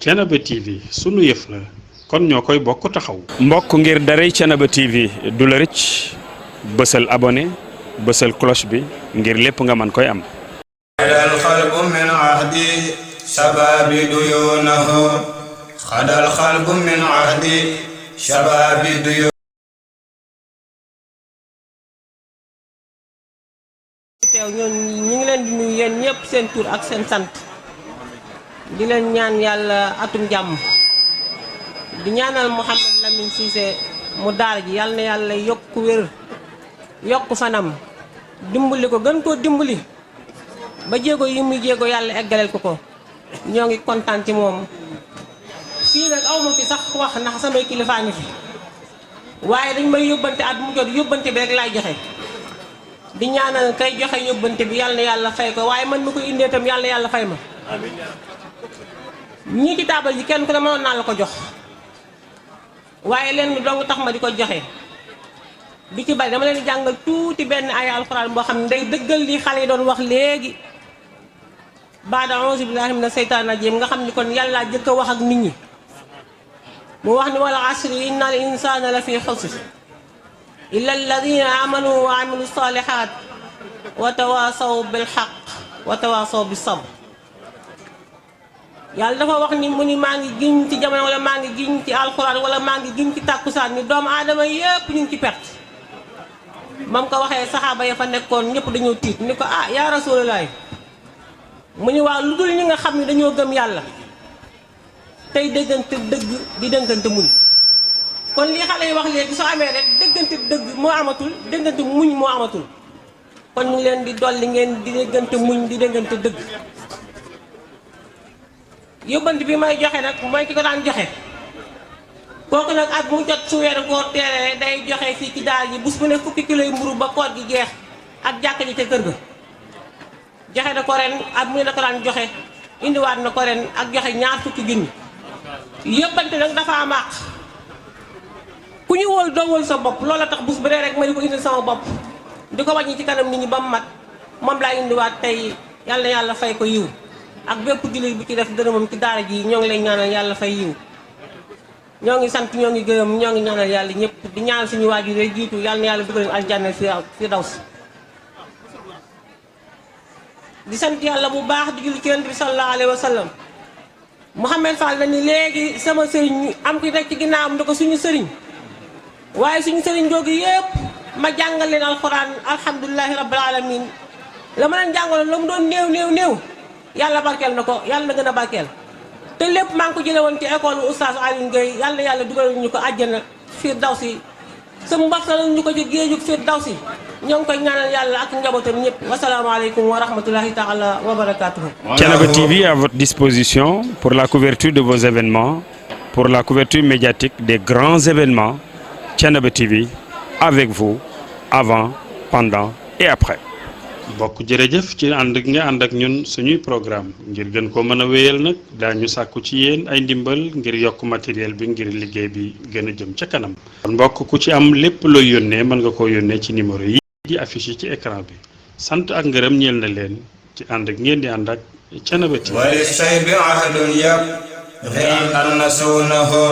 Thiénaba TV sunu yëf la kon ñoo koy bokk taxaw. mbokk ngir daray Thiénaba TV du la rëcc bësal abonné bësal cloche bi ngir lépp nga mën koy am. xadal xalbu min ahdi shababi duyunahu xadal xalbu min ahdi shababi duyunahu. teew ñoon ñi ngi leen di nuyu yéen ñëpp seen tur ak seen sant di leen ñaan yàlla atum jàmm di ñaanal Mouhamed Lamine Cissé mu daara ji yàlla na yàlla yokk wér yokk fanam dimbali ko gën koo dimbali ba jéego yi muy jéego yàlla eggaleel ko ñoo ngi kontaan ci moom. fii nag aw ma fi sax wax ndax samay kilifaa ngi fi waaye dañ may yóbbante at mu jot yóbbante bi rek laay joxe di ñaanal kay joxe yóbbante bi yàlla na yàlla fay ko waaye man ma koy indee itam yàlla na yàlla fay ma. ñii ci taabal ji kenn ku ne mënoon naa la ko jox waaye leen lu dong tax ma di ko joxe bi ci bari dama leen di jàngal tuuti benn ay alxuraan boo xam ne day dëggal li xale yi doon wax léegi baada auzu billahi mina seytaani rajim nga xam ni kon yàlla jëkk a wax ak nit ñi mu wax ni wal asri inna al insana la fi xusr illa alladina amanu wa amilu salihat wa tawasaw bil haqq wa tawasaw bis sabr. yàlla dafa wax ni mu ni maa ngi giñ ci jamono wala maa ngi giñ ci alxuraan wala maa ngi giñ ci tàkkusaan ni doomu aadama yépp ñu ngi ci perte. mam ko waxee saxaaba ya fa nekkoon ñëpp dañoo tiit ni ko ah yaa rasulallah mu ni waaw lu dul ñi nga xam ne dañoo gëm yàlla tey dëggante dëgg di dëggante muñ. kon lii xale yi wax léegi soo amee rek dëggante dëgg moo amatul dëggante muñ moo amatul kon ñu ngi leen di dolli ngeen di dëggante muñ di dëggante dëgg. yóbbante bi may joxe nag mooy ki ko daan joxe kooku nag at mu jot su weeru koor teeree day joxe fii ci daara ji bés bu ne fukki kilo yu mburu ba koor gi jeex ak jàkka ji ca kër ga. joxe na ko ren at mu ne da ko daan joxe indiwaat na ko ren ak joxe ñaar fukki junni. yóbbante nag dafa am àq ku ñu wóol doo wóol sa bopp loola tax bés bu dee rek ma di ko indil sama bopp di ko wàññi ci kanam nit ñi ba mu mat moom laa indiwaat tey yàlla na yàlla fay ko yiw. ak bépp jullit bu ci def dërëmam ci daara ji ñoo ngi lay ñaanal yàlla fay yiw ñoo ngi sant ñoo ngi gërëm ñoo ngi ñaanal yàlla ñëpp di ñaanal suñu waajur yi jiitu yàlla na yàlla dugal leen aljanna fi daw si. di sant yàlla bu baax di julli ci Yonent bi sallallahu alayhi wa sallam. Mouhamed Fall na ni léegi sama sëriñ am ki rek ci ginnaawam da ko suñu sëriñ waaye suñu sëriñ googu yëpp ma jàngal leen alxuraan alhamdulilahi rabbil alamin la ma leen jàngaloon la mu doon néew. yàlla barkeel na ko yàlla na gën a barkeel te lépp maa ngi ko jële woon ci école oustaz Alioune Gueye yàlla na yàlla dugal ñu ko àjjana fiir daw si sa mbartal ñu ko ci géejug fiir daw si ñoo ngi koy ñaanal yàlla ak njabootam ñëpp wasalaamaaleykum wa rahmatullahi taala wa barakatuhu. Thiénaba TV à votre disposition pour la couverture de vos événements, pour la couverture médiatique des grands événements. Thiénaba TV avec vous avant, pendant et après. bokk jërëjëf ci ànd ak nga ànd ak ñun suñuy programme ngir gën ko mën a wéyal nag daañu sàkku ci yéen ay ndimbal ngir yokk matériel bi ngir liggéey bi gën a jëm ca kanam. kon mbokk ku ci am lépp looy yónnee mën nga koo yónnee ci numéro yi di affiché ci écran bi sant ak ngërëm ñeel na leen ci ànd ak ngeen di ànd ak Thiénaba TV. wali say bi ahadun yab xi an nasuunahu